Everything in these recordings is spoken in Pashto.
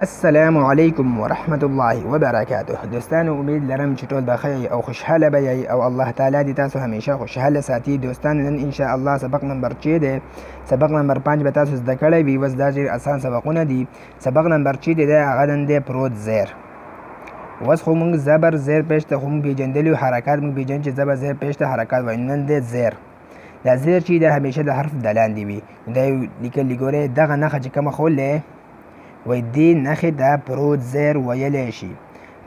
السلام علیکم ورحمت الله وبرکاته. دوستانو، امید لرم چې ټول به ښه یئ او خوشحاله به یئ او الله تعالی دې تاسو همیشه خوشحاله ساتي. دوستانو، نن ان شاء الله سبق نمبر چې دی، سبق نمبر 5 به تاسو زده کړی وي. اوس دا ډېر اسان سبقونه دي. سبق نمبر چې دی هغه نن دی پروت زیر. اوس خو موږ زبر زیر پیش ته خو موږ پېژندلي، حرکات موږ پېژنو چې زبر زیر پیش ته حرکات وایي. نن دی زیر. دا زیر چې دا همیشه د حرف د لاندې وي. دا لیکل دي، ګورئ دغه نښه چې کومه ښولې وایي دې نښې ته پروت زیر ویلی شي.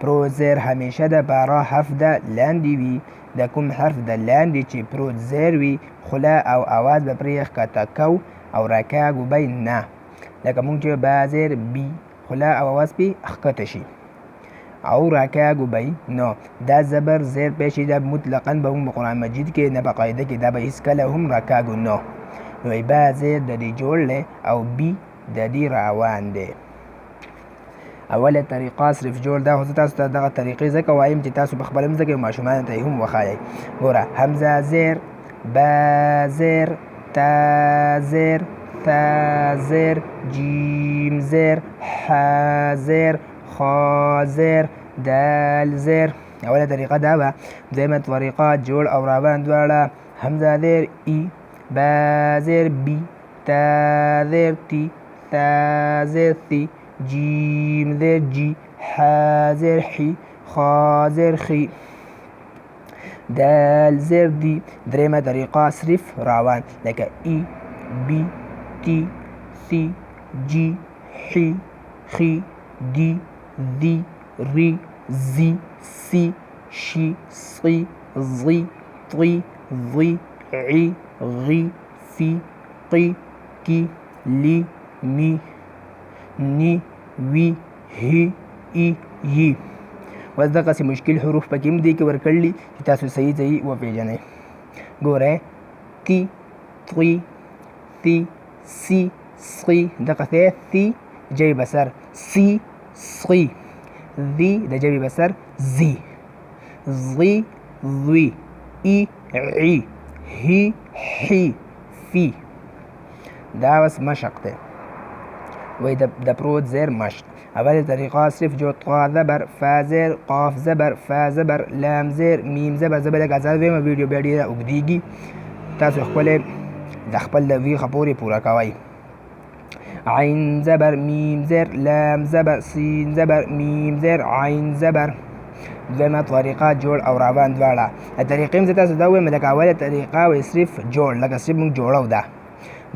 پروت زیر همیشه د پاره حرف د لاندې وي. د کوم حرف د لاندې چې پروت زیر وي، خوله او اواز به پرې ښکته کو او راکاږو به یې نه. لکه موږ چې با زیر بي، خوله او اواز پرې ښکته شي او راکاږو به یې نه. دا زبر زیر پیش دا مطلقا به موږ په قرآن مجید کې نه په قاعده کې دا به هېڅکله هم راکاږو نه. نو با زیر د دې جوړ دی او بي د دې روان دی. اوله طریقه صرف جوړ دا خو زه تاسو ته دغه طریقې ځکه وایم چې تاسو په خپله هم زده کوئ، ماشومانو ته یې هم وښایئ. ګوره همزه زیر، با زیر، تا زیر، ثا زیر، جیم زیر، ح زیر، خا زیر، دال زیر. اوله طریقه دا وه. دویمه طریقه جوړ او روان دواړه، همزه زیر ای، با زیر بي، تا زیر تی، ثا زیر ثي، جیم زیر جي، ح زیر حي، خا زیر خي، دال زیر دي. درېیمه طریقه صرف روان، لکه ای، بي، تی، ثي، جي، حي، خي، دي، ذي، ري، زي، سي، شي، صي، ظي، طي، ظي، عي، غي، في، قي، کي، لي، مي، ني، وي، هي، ای، یي. اوس دغسې مشکل حروف پکې هم دې کې ورکړلي چې تاسو صحیح صحیح وپېژنئ. ګورئ تي، طي، ثي، سي، صي، دغسې ثي ژبې به سر، سي، صي، ذي د ژبې به سر، زي، ظي، ظوي، ای، عي، هي، حي، فی. دا اوس مشق دی. وایي د پروت زیر مشق. اوله طریقه صرف جوړ طا زبر، فا زیر، قاف زبر، فا زبر، لام زیر، میم زبر. زه به لږ ازاد وایم، ویډیو بیا ډېره اوږدېږي، تاسو خپلې د خپل د ویښه پورې پوره کوئ. عین زبر، میم زیر، لام زبر، سین زبر، میم زیر، عین زبر. دویمه طریقه جوړ او روان دواړه. د طریقې هم زه تاسو ته ووایم، لکه اوله طریقه وایي صرف جوړ، لکه صرف موږ جوړو ده.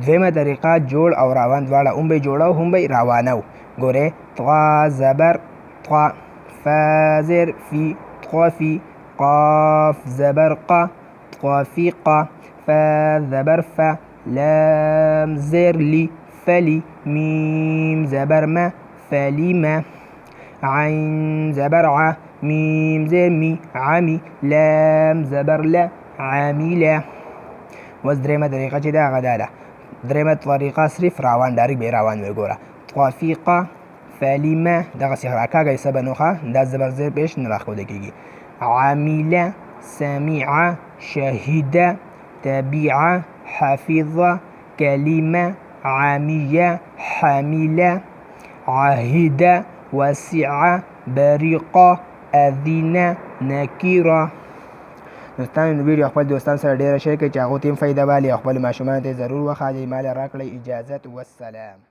دویمه طریقه جوړ او روان دواړه، هم به یې جوړو هم به یې روانو. ګورئ طا زبر طا، فا زیر فی، طا فی، قاف زبر قا، طا فی قا، فا زبر فا، لام زیر لی، فلی، میم زبر ما، فلیما، عین زبر ع، میم زیر می، عمی، لام زبر لا، عامله. اوس درېیمه طریقه چې ده هغه دا ده. درېیمه طریقه صرف روان، ډایرک به یې روان وي. ګوره طفیقه، فلیمه، دغسې راکاږئ څه به نو ښه، دا زبر زیر پیش نه راښکودل کېږي. عامله، سمعه، شهیده، تبعه، حفظه، کلمه، عامیه، حامله، عهده، وسعه، بریقه، اذنه، نکیره. دوستانو، نو ویډیو خپل دوستان سره ډېره شیر کړئ چې هغو ته هم فایده والي او خپلو ماشومانو ته یې ضرور وښایئ. ما له راکړئ اجازت. والسلام.